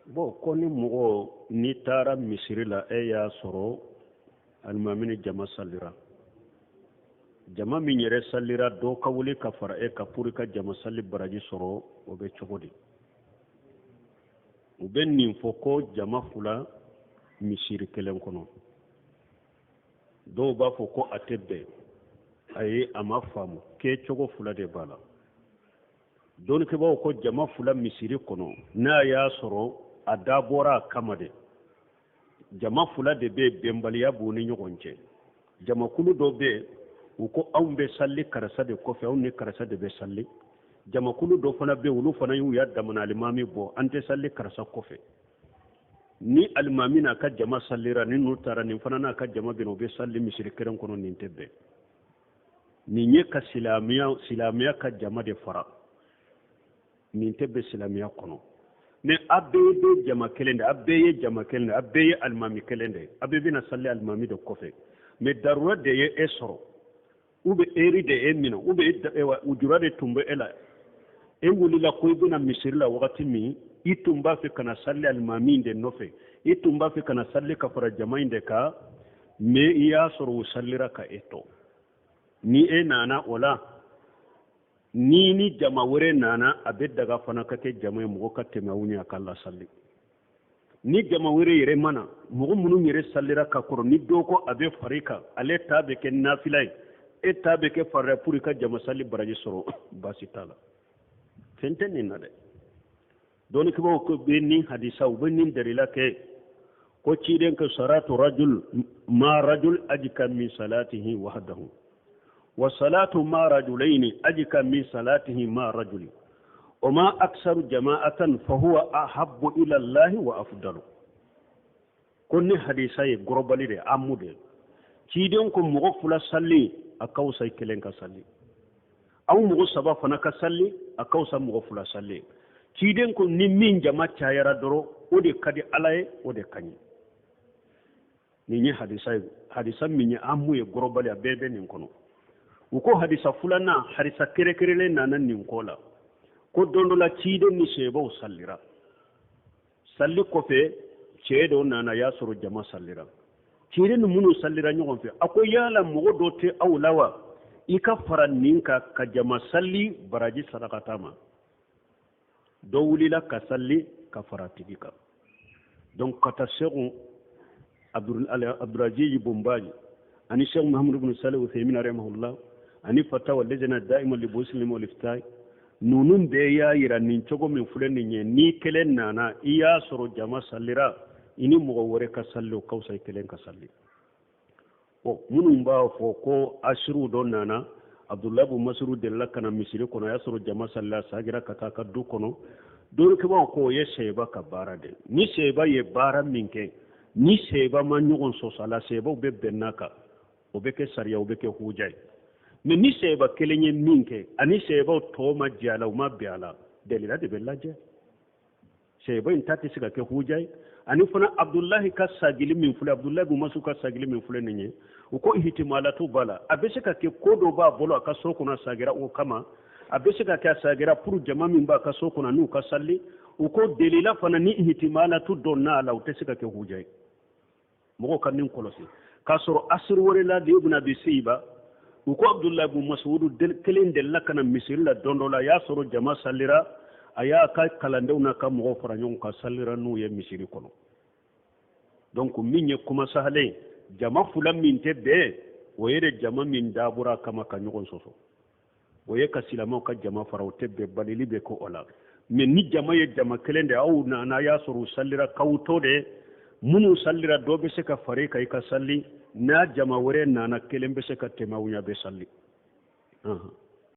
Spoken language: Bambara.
Bon, ko ni mɔgɔ n'i taara misiri la, e y'a sɔrɔ alimami ni jama salira, jama min yɛrɛ salira, dɔ ka wuli ka fara e kan pour ka jama sali baraji sɔrɔ, o bɛ cogo di? U bɛ nin fɔ ko jama fila misiri kelen kɔnɔ, dɔw b'a fɔ ko a tɛ bɛn. Ayi, a ma faamu, kɛcogo fila de b'a la. Dɔnnikɛbaaw ko jama fila misiri kɔnɔ, n'a y'a sɔrɔ a dabɔra a kama de, jama fila de bɛ, bɛnbaliya b'u ni ɲɔgɔn cɛ. Jamakulu dɔ bɛ yen, u ko anw bɛ sali karisa de kɔfɛ, anw ni karisa de bɛ sali. Jamakulu dɔ fana bɛ yen, olu fana y'u ya damana alimami bɔ, an tɛ sali karisa kɔfɛ. Ni alimami n'a ka jama salira, ni n'u taara, nin fana n'a ka jama bɛ na, u bɛ sali misiri kelen kɔnɔ, nin tɛ bɛn. Nin ye ka silamɛya ka jama de fara, nin tɛ bɛn silamɛya kɔnɔ. Mais a bɛɛ bɛ jama kelen de, a bɛɛ ye jama kelen de, a bɛɛ ye alimami kelen de, a bɛɛ bɛna sali alimami de kɔfɛ. Mais darura de ye e sɔrɔ, ou bien heure de e minɛ, ou bien ujura de tun bɛ e la, e wulila ko i bɛna misiri la wagati min, i tun b'a fɛ ka na sali alimami de nɔfɛ, i tun b'a fɛ ka na sali ka fara jama in de kan, mais i y'a sɔrɔ u salira ka e to. Ni e nana o la, ni jama wɛrɛ nana, a bɛ daga fana ka kɛ jama ye, mɔgɔ ka tɛmɛ aw ɲɛ a ka lasali. Ni jama wɛrɛ yɛrɛ ma na, mɔgɔ minnu yɛrɛ salira ka kɔrɔ, ni dɔ ko a bɛ fara i kan, ale ta bɛ kɛ nafila ye, e ta bɛ kɛ farida pour i ka jama sali baraji sɔrɔ, baasi t'a la, fɛn tɛ nin na dɛ. Dɔnnikɛbaaw ko bɛ nin hadisa, u bɛ nin dalila kɛ ko ciden ko salatu rajul ma rajul azka min salatihi wahdahu wa salatu ma rajulaini azka min salatihi ma rajuli wa ma aksaru jama'atan fa huwa ahabbu ila allahi wa afdalu. Ko ni hadisa ye gɔrɔbali de, amu de. Ciden ko mɔgɔ fila sali a ka fisa kelen ka sali, aw mɔgɔ saba fana ka sali a ka fisa mɔgɔ fila sali. Ciden ko ni min jama cayara dɔrɔn, o de ka di Ala ye, o de ka ɲi. Nin ye hadisa ye, hadisa min ye amu ye, gɔrɔbali, a bɛɛ bɛ nin kɔnɔ. U ko hadisa filanan, hadisa kɛrɛkɛrɛlen nana nin ko la, ko don dɔ la ciden ni sahabaw salira. Sali kɔfɛ, cɛ dɔ nana, y'a sɔrɔ jama salira, ciden ni minnu salira ɲɔgɔn fɛ. A ko yala mɔgɔ dɔ tɛ aw la wa, i ka fara nin kan ka jama sali baraji sarakata ma? Dɔ wulila ka sali ka fara tigi kan. Donc ka taa Sɛku Abdulaziz bun Baji ani Sɛku Muhammadu bin Salih Uthaymin rahimahullah ani fatawa lajna da'ima li buhusil wal ifta, ninnu bɛɛ y'a yira nin cogo min filɛ nin ye, ni kelen nana, i y'a sɔrɔ jama salira, i ni mɔgɔ wɛrɛ ka sali, o ka fisa i kelen ka sali. Ɔ, minnu b'a fɔ ko asiru dɔ nana, Abdulayi bun Masudu delila ka na misiri kɔnɔ, a y'a sɔrɔ jama salila, sagira ka taa ka du kɔnɔ. Dɔnnikɛbaaw ko o ye sahaba ka baara de. Ni sahaba ye baara min kɛ, ni sahaba ma ɲɔgɔn sɔsɔ a la, sahabaw bɛ bɛn n'a kan, o bɛ kɛ sariya, o bɛ kɛ huja ye. Mais ni sahaba kelen ye min kɛ, ani sahabaw tɔw ma jɛ a la, u ma bɛn a la, dalila de bɛ lajɛ. Sahaba in ta tɛ se ka kɛ huja ye. Ani fana Abdulahi ka sagili min filɛ, Abdulahi bun Masud ka sagili min filɛ nin ye, u ko ihtimalatu b'a la. A bɛ se ka kɛ ko dɔ b'a bolo a ka so kɔnɔ, a sagira o kama. A bɛ se ka kɛ a sagira pour jama min b'a ka so kɔnɔ n'u ka sali. U ko delila fana ni ihtimalatu dɔ n'a la, o tɛ se ka kɛ huja ye. Mɔgɔw ka nin kɔlɔsi. K'a sɔrɔ asiri wɛrɛ la de, Ibn Abi Seiba, u ko Abdulahi bun Masudu kelen delila ka na misiri la don dɔ la, a y'a sɔrɔ jama salira, a y'a ka kalandenw n'a ka mɔgɔw fara ɲɔgɔn kan, salira n'u ye misiri kɔnɔ. Donc min ye kuma sahalen ye, jama fila min tɛ bɛn, o ye de jama min dabɔra a kama ka ɲɔgɔn sɔsɔ, o ye ka silamɛw ka jama fara, o tɛ bɛn, balili bɛ kɛ o la. Mais ni jama ye jama kelen de, aw nana y'a sɔrɔ u salira k'aw to de, minnu salira, dɔ bɛ se ka fara i kan i ka sali, n'a jama wɛrɛ nana, kelen bɛ se ka tɛmɛ aw ɲɛ, bɛ sali.